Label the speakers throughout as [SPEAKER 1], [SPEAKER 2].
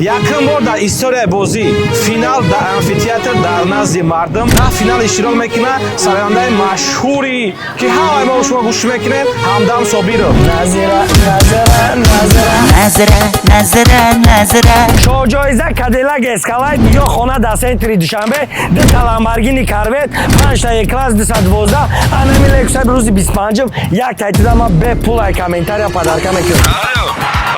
[SPEAKER 1] Якум бор дар историяи бозӣ финал дар амфитеатр, дар назди мардум дар финал иштирок мекунад сарояндаи машҳури, ки ҳамаи мо шумо гӯш мекунем, Ҳамдам Собиров.
[SPEAKER 2] Назира, Назира, Назира.
[SPEAKER 3] Назира, Назира, Назира.
[SPEAKER 2] Шоҳҷоиза Кадиллак Эскалейд ё хона дар центри Душанбе, дута Ламборгини Корвет, панҷта Е-класс 212, анами Лексус. Рӯзи 25-м як тайтида ма бепулай комментария подарка мекунам.
[SPEAKER 1] Алло,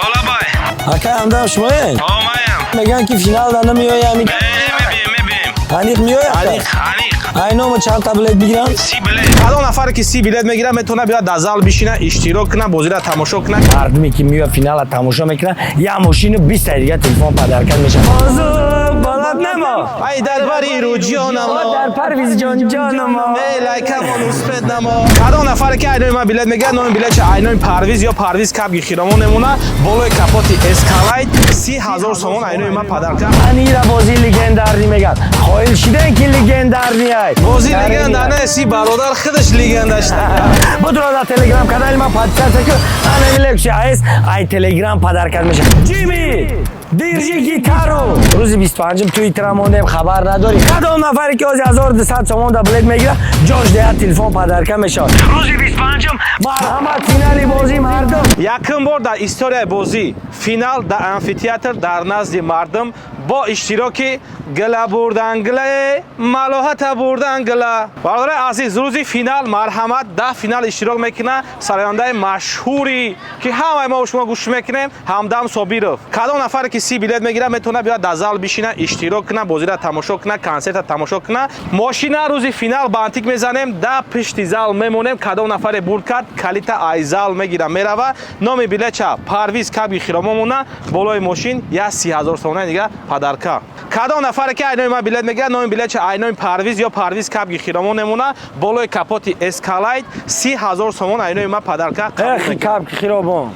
[SPEAKER 1] олабай.
[SPEAKER 2] Акай Ҳамдам, шумоед?
[SPEAKER 1] Омаям.
[SPEAKER 2] Мегӯянд, ки финал да намеоями.
[SPEAKER 1] Мебием, мебием.
[SPEAKER 2] Аниқ меояд?
[SPEAKER 1] Аниқ, аниқ.
[SPEAKER 2] Айнома чанд та билет бигирам?
[SPEAKER 1] 30 билет. Кадом нафаре ки 30 билет мегирад, метавонад биёяд, дар зал бишина, иштирок кунад, бозиро тамошо кунад.
[SPEAKER 2] Мардуме ки меояд, финала тамошо мекунад, як мошину 20 дига телефон подарка мешавад. Балад намо.
[SPEAKER 1] Ай дар бари рӯ ҷонамо.
[SPEAKER 2] Дар Парвиз ҷон, ҷонамо.
[SPEAKER 1] Эй лайкамон успед намо. Кадом нафаре ки айнои ман билет мегирад, номи билетча айнои Парвиз ё Парвиз Кабги Хиромон мемонад, болои капоти Эскалайт 30 000 сомон айнои ман подарка.
[SPEAKER 2] Анира бозии легендарный мегӯяд. Қоил шидем, ки легендарный ай.
[SPEAKER 1] Бозӣ легенда не, си бародар худаш легенда шуда.
[SPEAKER 2] Будро, дар телеграм канали ман подписаться кун. Анами Лексус АС ай телеграм подарка мешавад. Ҷими, держи гитару. Рӯзи 25-м туи тра мондем, хабар надорӣ. Кадом нафаре ки ҳози 1200 сомон да билет мегирад, ҷош деҳад, телефон подарка мешавад. Рӯзи 25-м, марҳамат, финали бозии мардум.
[SPEAKER 1] Якум бор дар историяи бозӣ финал дар амфитеатр, дар назди мардум, бо иштироки гила бурдан гилае малоҳата бурдан гила. Бародари азиз, рӯзи финал, марҳамат, дар финал иштирок мекунад сарояндаи машҳури, ки ҳамаи мо шумо гӯш мекунем, Ҳамдам Собиров. Кадом нафаре ки 30 билет мегирад, метавонад биёяд, дар зал бишина, иштирок кунад, бозиро тамошо кунад, консерта тамошо кунад. Мошина рӯзи финал бантик мезанем, дар пишти зал мемонем. Кадом нафаре бурд кард, калита ай зал мегира, мерава. Номи билетча Парвиз Каби Хиромон мона, болои мошин як 30 000 сомонаи дига подарка. Кадом нафаре ки айнои ман билет мегирад, номи билетча айнои Парвиз ё Парвиз Кабги Хиромон мемона, болои капоти Эскалайт 30 000 сомон айнои ман подарка қабул
[SPEAKER 2] Эх,
[SPEAKER 1] мекунад.
[SPEAKER 2] Капки хиробон.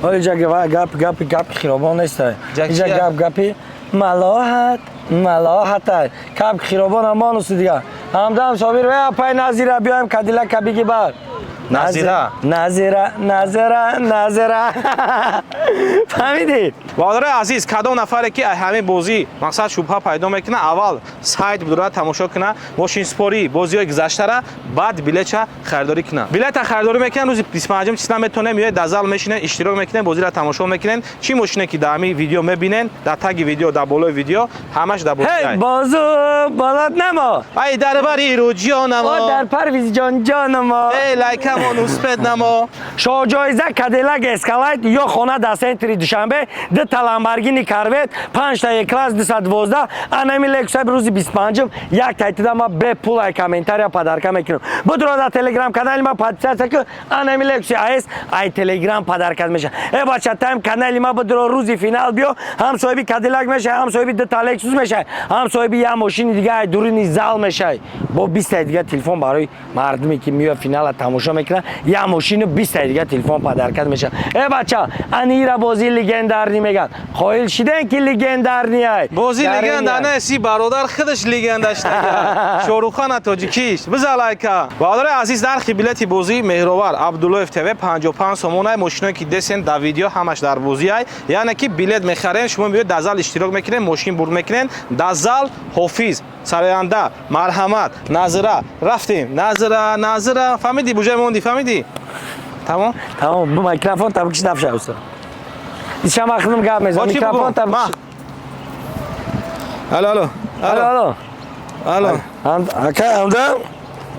[SPEAKER 2] Ҳоли ҷа гап гапи гапи хиробон неста.
[SPEAKER 1] Ҷа
[SPEAKER 2] Иҷа
[SPEAKER 1] чия?
[SPEAKER 2] Гап гапи малоҳат, малоҳата. Капки хиробон ҳамонусу дига. Ҳамдам Собир ва апай Назира, биёем, Кадилака биги бар.
[SPEAKER 1] Назира.
[SPEAKER 2] Назира, Назира, Назира. Фаҳмидӣ?
[SPEAKER 1] Бародарои азиз, кадом нафаре ки ай ҳамин бозӣ мақсад шубҳа пайдо мекунад, аввал сайт бидурад, тамошо кунад мошинспорӣ бозиҳои гузаштара, баъд билетча харидорӣ кунад. Билета харидорӣ мекунад, рӯзи 25 числа метавонем меоед, дар зал мешинед, иштирок мекунед, бозиро тамошо мекунед. Чӣ мошине ки дар ҳамин видео мебинед, дар таги видео, дар болои видео, ҳамаш дар бозӣ.
[SPEAKER 2] Ҳей, бозу балад намо.
[SPEAKER 1] Ай дар бари рӯ
[SPEAKER 2] О
[SPEAKER 1] ҷонамо.
[SPEAKER 2] Дар Парвиз ҷон, ҷонамо.
[SPEAKER 1] Эй лайкамон успед намо.
[SPEAKER 2] Шоҳҷоиза Кадиллак Эскалайт ё хона дар центри Душанбе, дута Ламборгини Корвет, панҷта Е-класс 212, анами Лексус. Рӯзи 25-м як тайтида ма бепулай комментария подарка мекунам. Будро, дар телеграм канали ма подписаться кун. Анами Лексус АС ай телеграм подарка мешавад. Э бача, тайм канали ма будро, рӯзи финал биё, ҳам соҳиби Кадиллак мешавад, ҳам соҳиби дута Лексус мешавад, ҳам соҳиби як мошини дига ай дуруни зал мешавад, бо 20 дига телефон. Барои мардуме ки меояд, финала тамошо мекунад, як мошину 20 дига телефон подарка мешавад. Э бача, анира бозии легендарный мегӯянд. Қоил шидем, ки легендарный ай.
[SPEAKER 1] Бозӣ легенда не, си бародар худаш легенда шуда, Шоҳруххана тоҷикиш биза лайка. Бародари азиз, нархи билети бозӣ Меҳровар Абдуллоев ТВ 55 сомонай. Мошиное ки десен дар видео, ҳамаш дар бозиай. Яъне ки билет мехарен, шумо меоед, дар зал иштирок мекунед, мошин бурд мекунед. Дар зал ҳофиз сароянда, марҳамат. Назира, рафтем. Назира, Назира, фаҳмидӣ? Буҷай монди, фаҳмидӣ? Тамом.
[SPEAKER 2] Тамом, бу микрофон табикиш нафша, уста. Ишам ахлим гап мезанам.
[SPEAKER 1] Бо чӣ
[SPEAKER 2] Микрофон
[SPEAKER 1] бугум?
[SPEAKER 2] табикиш.
[SPEAKER 1] Ма. Алло, алло.
[SPEAKER 2] Алло, алло.
[SPEAKER 1] Алло.
[SPEAKER 2] Ака Ҳамдам?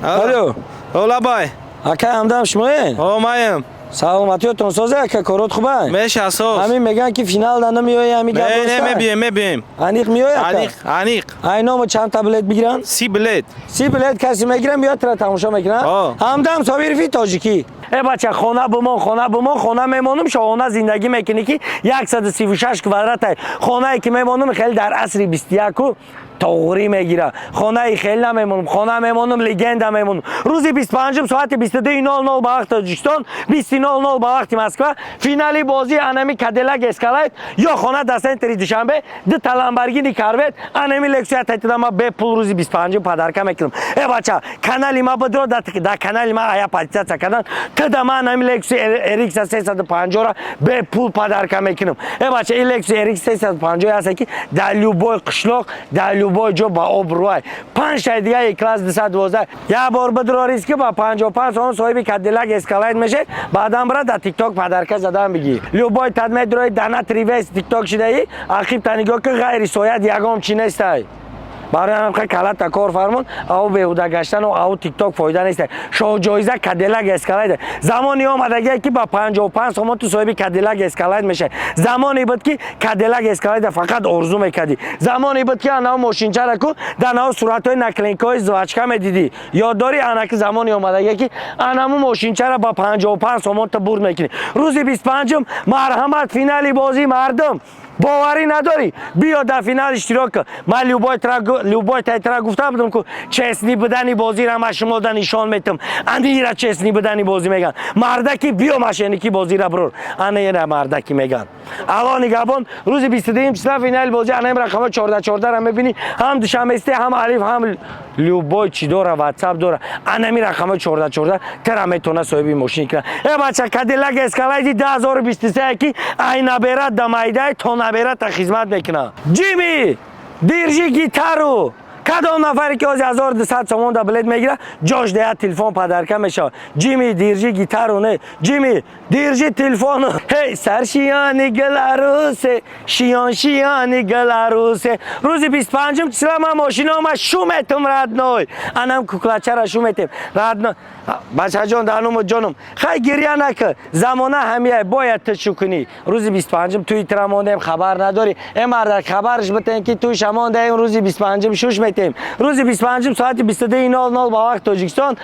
[SPEAKER 2] Алло.
[SPEAKER 1] Олабай.
[SPEAKER 2] Ака Ҳамдам, шумоед?
[SPEAKER 1] О, маем.
[SPEAKER 2] Саломатиётон созе, ака, корот хубай?
[SPEAKER 1] Меша, соз.
[SPEAKER 2] Ҳамин мегӯянд, ки финал да намеояй, ҳамин гап
[SPEAKER 1] Не, не,
[SPEAKER 2] рост ай?
[SPEAKER 1] мебием, мебием.
[SPEAKER 2] Аниқ меояй, ака?
[SPEAKER 1] Аниқ, аниқ.
[SPEAKER 2] Айномо чанд та билет бигиранд?
[SPEAKER 1] 30 билет.
[SPEAKER 2] 30 билет касе мегирам, биёд, тра тамошо мекунам.
[SPEAKER 1] О.
[SPEAKER 2] Ҳамдам Собирфи тоҷикӣ. Э бача, хона бумон, хона бумон, хона мемонум, шоҳона зиндагӣ мекунӣ, ки 136 квадратай хонае ки мемонум, хеле дар асри 21. Тоғрӣ мегира. Хонаи хел намемонам, хона мемонам, легенда мемонам. Рӯзи 25 соати 22:00 ба вақти Тоҷикистон, 20:00 ба вақти Москва, финали бозии анами Кадиллак Эскалейд ё хона дар центри Душанбе, ду Ламборгини Корвет, анами Лексуя тайтида ма бепул рӯзи 25 подарка мекунам. Э бача, канали ма бидро, дар канали ма ая подписаться кардан, тида ма анами Лексуи RX 350-ра бепул подарка мекунам. Э бача, ин Лексуи RX 350 ҳаста, ки дар любой қишлоқ, дар любой ҷо ба обрӯай. Панҷтаи дига E-класс 212. Як бор бидро, риски ба 55 сомон соҳиби Кадиллак Эскалейд мешед, баъдан бира дар Тикток подарка задан бигӣ. Любой тад медрои дана тривес Тикток шидаи, ақибта нигоҳ ки, ғайри соят ягон чи нестай. Барои ҳамин калата кор фармон, ав беҳуда гаштану ав Тикток фоида нест. Шоҳҷоиза Кадиллак Эскалейд. Замоне омадагие, ки ба 55 сомон ту соҳиби Кадиллак Эскалейд мешавӣ. Замоне буд, ки Кадиллак Эскалейда фақат орзу мекардӣ. Замоне буд, ки анав мошинчара ку дар нав суратҳои наклейкаҳои жвачка медидӣ, ёд дорӣ? Анаки замоне омадагие, ки анаму мошинчара ба 55 сомон ту бурд мекунӣ. Рӯзи 25-ум, марҳамат, финали бозӣ. Мардум, боварӣ надорӣ, биё дар финал иштирок кун. Ман любой тайтра гуфта будам, ку честный будани бозиро ман шумода нишон метам. Анира честный будани бозӣ меган. Мардаки биё, мошенники бозира бирор, анира мардаки меган. Алло нигаҳбон. Рӯзи 22 числа финали бозӣ. Анаим рақамҳои 14 14-ра мебинӣ, ҳам Душанбесте, ҳам Алиф, ҳам любой чӣ дора, Ватсап дора. Анами рақамҳои 14 14 тера метавона соҳиби мошин кунад. Э бача, Кадиллак Эскалайди 2023, ки ай наберад да майдай то наберад та хизмат мекунад. Ҷими, держи гитару. Кадом нафаре ки ҳози 1200 сомон да билет мегирад, ҷош деҳад, телефон подарка мешавад. Ҷими, держи гитару, не, Ҷими, держи телефону. Ҳей, саршиёни гиларусе, шиён, шиёни гиларусе. Рӯзи 25 числа ман мошинома шу метум, родной. Анам куклачара шу метем, родной. Бачаҷон, дануму ҷонум, хай, гирья накӣ, замона ҳамияй, бояд ту шу кунӣ. Рӯзи 25-ум туи тира мондем, хабар надорӣ. Э мардак, хабарш битен, ки туиша мондаем, рӯзи 25-ум шуш метем. Рӯзи 25-ум соати 22:00 ба вақти Тоҷикистон,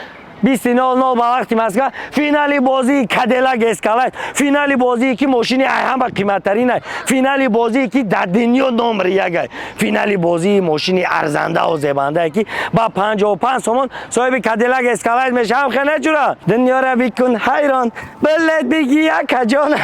[SPEAKER 2] 20:00 ба вақти Москва, финали бозии Кадиллак Эскалайд, финали бозие, ки мошини ай ҳама қиматтаринай, финали бозие, ки дар дунё номри ягай, финали бозии мошини арзандаву зебандае, ки ба 55 сомон соҳиби Кадиллак Эскалайд мешавам. Хе неҷура дунёра бикун ҳайрон, билет биги якаҷон.